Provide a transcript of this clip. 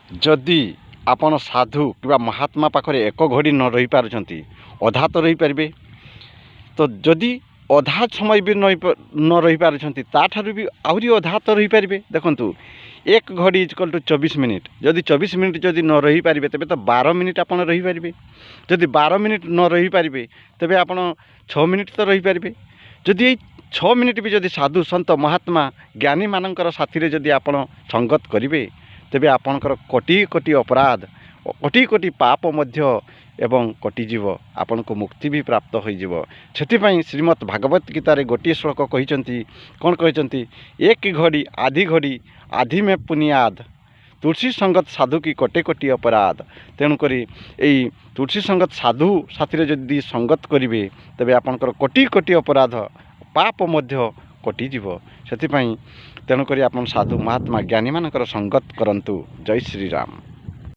ଯଦି ଆପଣ ସାଧୁ କିମ୍ବା ମହାତ୍ମା ପାଖରେ ଏକ ଘଡ଼ି ନ ରହିପାରୁଛନ୍ତି, ଅଧା ତ ରହିପାରିବେ। ତ ଯଦି ଅଧା ସମୟ ବି ନ ରହିପାରୁଛନ୍ତି, ତା'ଠାରୁ ବି ଆହୁରି ଅଧା ତ ରହିପାରିବେ। ଦେଖନ୍ତୁ, ଏକ ଘଡ଼ି is equal two 24 minute. ଯଦି 24 ମିନିଟ୍ ଯଦି ନ ରହିପାରିବେ, ତେବେ ତ 12 ମିନିଟ୍ ଆପଣ ରହିପାରିବେ। ଯଦି 12 ମିନିଟ୍ ନ ରହିପାରିବେ, ତେବେ ଆପଣ 6 ମିନିଟ୍ ତ ରହିପାରିବେ। ଯଦି ଏଇ 6 ମିନିଟ୍ ବି ଯଦି ସାଧୁ ସନ୍ଥ ମହାତ୍ମା ଜ୍ଞାନୀମାନଙ୍କର ସାଥିରେ ଯଦି ଆପଣ ସଙ୍ଗତ କରିବେ, ତେବେ ଆପଣଙ୍କର କୋଟି କୋଟି ଅପରାଧ, କୋଟି କୋଟି ପାପ ମଧ୍ୟ ଏବଂ କଟିଯିବ, ଆପଣଙ୍କୁ ମୁକ୍ତି ବି ପ୍ରାପ୍ତ ହୋଇଯିବ। ସେଥିପାଇଁ ଶ୍ରୀମଦ୍ ଭାଗବତ ଗୀତାରେ ଗୋଟିଏ ଶ୍ଳୋକ କହିଛନ୍ତି। କ'ଣ କହିଛନ୍ତି? ଏକ ଘଡ଼ି ଆଧି ଘଡ଼ି ଆଧି ମେ ପୁନିଆଦ, ତୁଳସୀ ସଙ୍ଗତ ସାଧୁ କି କୋଟି କୋଟି ଅପରାଧ। ତେଣୁକରି ଏଇ ତୁଳସୀ ସଙ୍ଗତ, ସାଧୁ ସାଥିରେ ଯଦି ସଙ୍ଗତ କରିବେ, ତେବେ ଆପଣଙ୍କର କୋଟି କୋଟି ଅପରାଧ ପାପ ମଧ୍ୟ କଟିଯିବ। ସେଥିପାଇଁ ତେଣୁକରି ଆପଣ ସାଧୁ ମହାତ୍ମା ଜ୍ଞାନୀମାନଙ୍କର ସଙ୍ଗତ କରନ୍ତୁ। ଜୟ ଶ୍ରୀରାମ।